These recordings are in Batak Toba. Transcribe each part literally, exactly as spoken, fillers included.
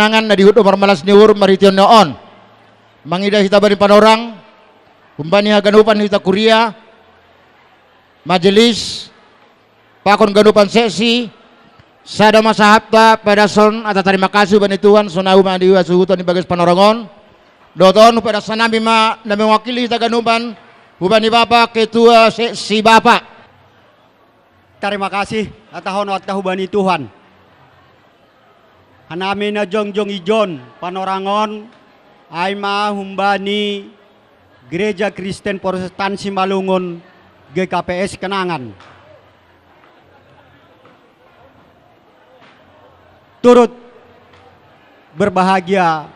Pangan na dihut do marmalas ni uhur marhitehon on. Mangida hita bani panorang, humbani haganupan hita kuria, majelis, pakon ganupan seksi, sada ma sahatna padashon hata tarima kasih hubani Tuhan, songon i ma di hasuhuton di bagas panorang on. Dohot on, padashon nami ma na mewakili hita ganupan, hubani Bapak Ketua Seksi Bapak. Tarima kasih, hatahonon hata hubani Tuhan. Hanami na jongjong ijon panorang on, ai ma humbani Gereja Kristen Protestan Simalungun, G K P S Kenangan. Turut berbahagia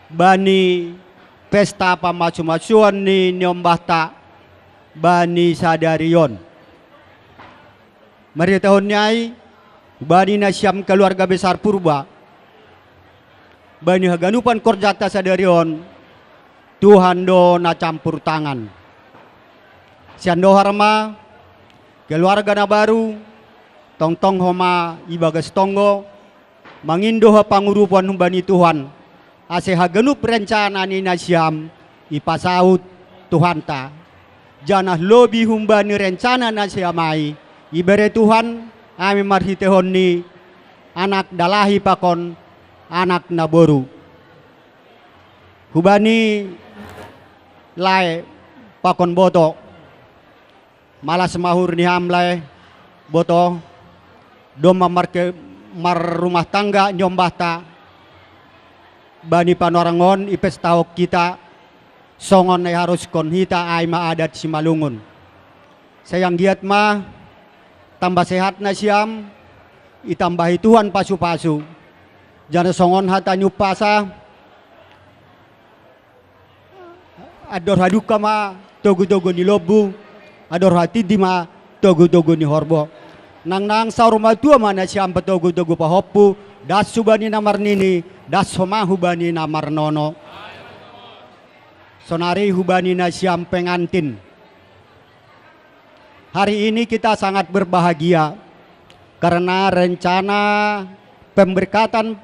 bani pesta pamasumasuon ni niombahta bani sadari on. Marhitehon ni ai, bani nasiam keluarga besar Purba, bani haganupan horjanta sadari on, Tuhan do na campur tangan. Sian dohar ma, keluarga na baru, tongtong ho ma i bagas tonggo, mangindo hapangurupon humbani Tuhan, ase haganup rencana ni nasiam ipasaut Tuhanta. Janah lobi humbani rencana nasiam ai, ibere Tuhan, ami marhitehon ni anak dalahi pakon anak na boru. Hubani lae pakon boto, malas ma uhur ni ham lae, boto, domma marke-, marrumah tangga niombahta bani panorang on, ipestahon hita songon na iharuskon hita, ai ma adat Simalungun. Sai anggiat ma tamba sehat nasiam, itambahi Tuhan pasupasu. Jala songon hata ni umpasa, andor hadungka ma togutogu ni lombu, andor hatindi ma togutogu ni horbo. Nangnang saur matua ma nasiam patogutogu pahompu, das hubani na marnini, das ho ma hubani na marnono. Sonari hubani nasiam pengantin. Hari ini kita sangat berbahagia karena rencana pemberkatan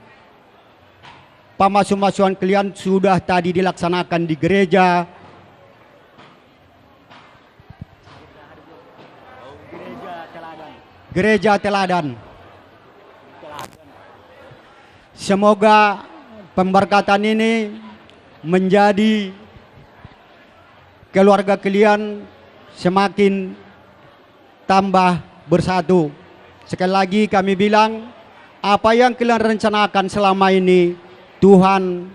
pamasumasuon kalian sudah tadi dilaksanakan di gereja. Gereja Teladan. Semoga pemberkatan ini menjadi keluarga kalian semakin tambah bersatu. Sekali lagi kami bilang, apa yang kalian rencanakan selama ini, Tuhan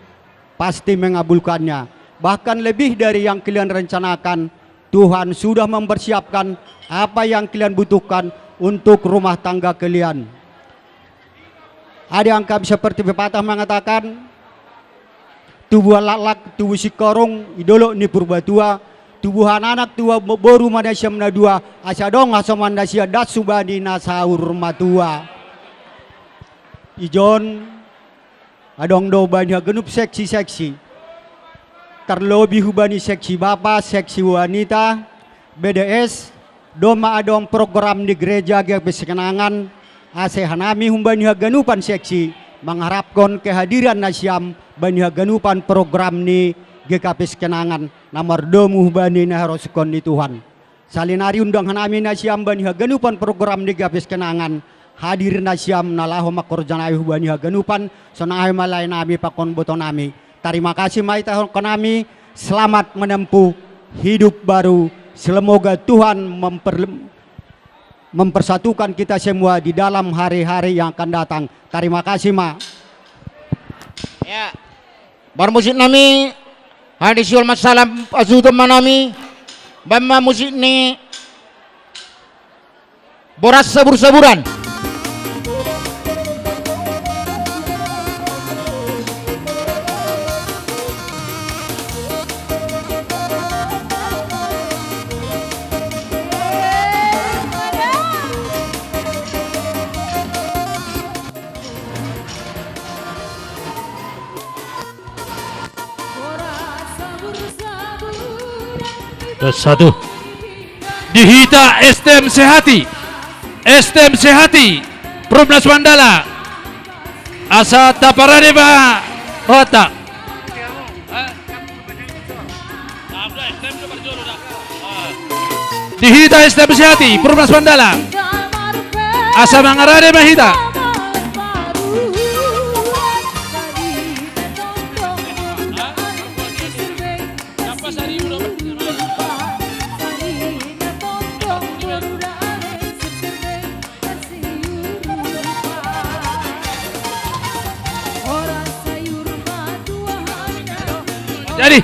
pasti mengabulkannya. Bahkan lebih dari yang kalian rencanakan, Tuhan sudah mempersiapkan apa yang kalian butuhkan untuk rumah tangga kalian. Ada angka seperti pepatah mengatakan, tubuan laklak, tubu singkoru, i dolok ni Purbatua, tubu hananak, tubu boru ma nasiam na dua, asa adong hasoman nasiam das hubani na saur matua. Ijon, adong do hubani haganup seksi-seksi. Tarlobi hubani seksi bapa, seksi wanita, B D S, domma adong program ni gereja G K P S Kenangan, ase hanami hubani haganupan seksi, mangharapkon kehadiran nasiam bani haganupan program ni G K P S Kenangan, na mardomu hubani na harosuhon ni Tuhan. Salinari undang hanami nasiam bani haganupan program ni G K P S Kenangan, hadir nasiam na laho mangkorjanai hubani haganupan, songon i ma lae nami pakon boto nami. Tarima kasih ma i tahonon nami, selamat menempuh hidup baru, semoga Tuhan memper-, mempersatukan kita semua di dalam hari-hari yang akan datang. Tarima kasih ma. Ya. Parmusik nami, hadi siol masalam pasuhuton ma nami, baen ma musik ni Boras Sabur-saburan. Satu. Di hita S T M Sehati. S T M Sehati. Perumnas Mandala. Asa taparade ma rohanta. Di hita S T M Sehati, Perumnas Mandala. Asa mangarade ma hita. Jadi,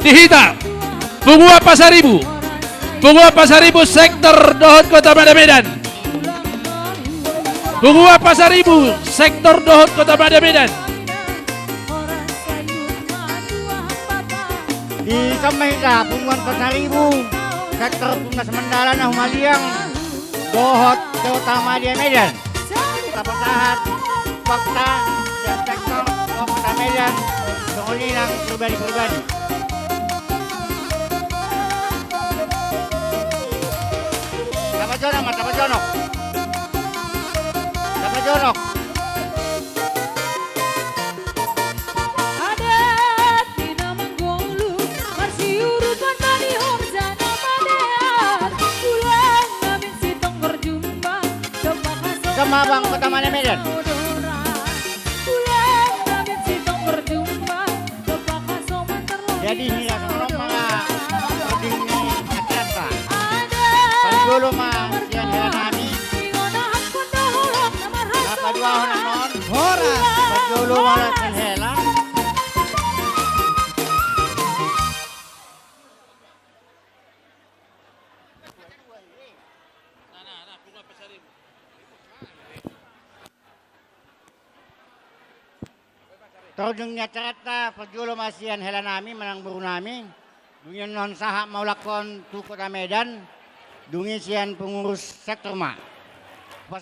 di hita, Punguan Pasaribu. Punguan Pasaribu sektor dohot Kota Madya Medan. Punguan Pasaribu sektor dohot Kota Madya Medan. Di son ma hita Punguan Pasaribu sektor Perumnas Mandala na humaliang dohot Kota Madya Medan. Tapasahat fakta sian sektor dohot Kota Medan, songon i nang pribadi-pribadi. Tapajonok ma, tapajonok. Tapajonok. Adat di na manggolu, marsiurupan ma di horja na madear. Ulang na minsitong berjumpa, dompak haso. Sama bang, Kota Madya Medan. Ulang na minsitong berjumpa, dompak haso manterlo. Jadi hira songon on ma na pardingin ni acaranta. Parjolo ma sian hela nami. Ingon ahap kondo holong na marhaso. Napaduahon annon. Horas. Parjolo ma sian hela. Tording ni acaranta, parjolo ma sian hela nami manang boru nami. Dung i annon sahat ma ulakkon tu Kota Medan. Dung i sian pengurus sektor ma.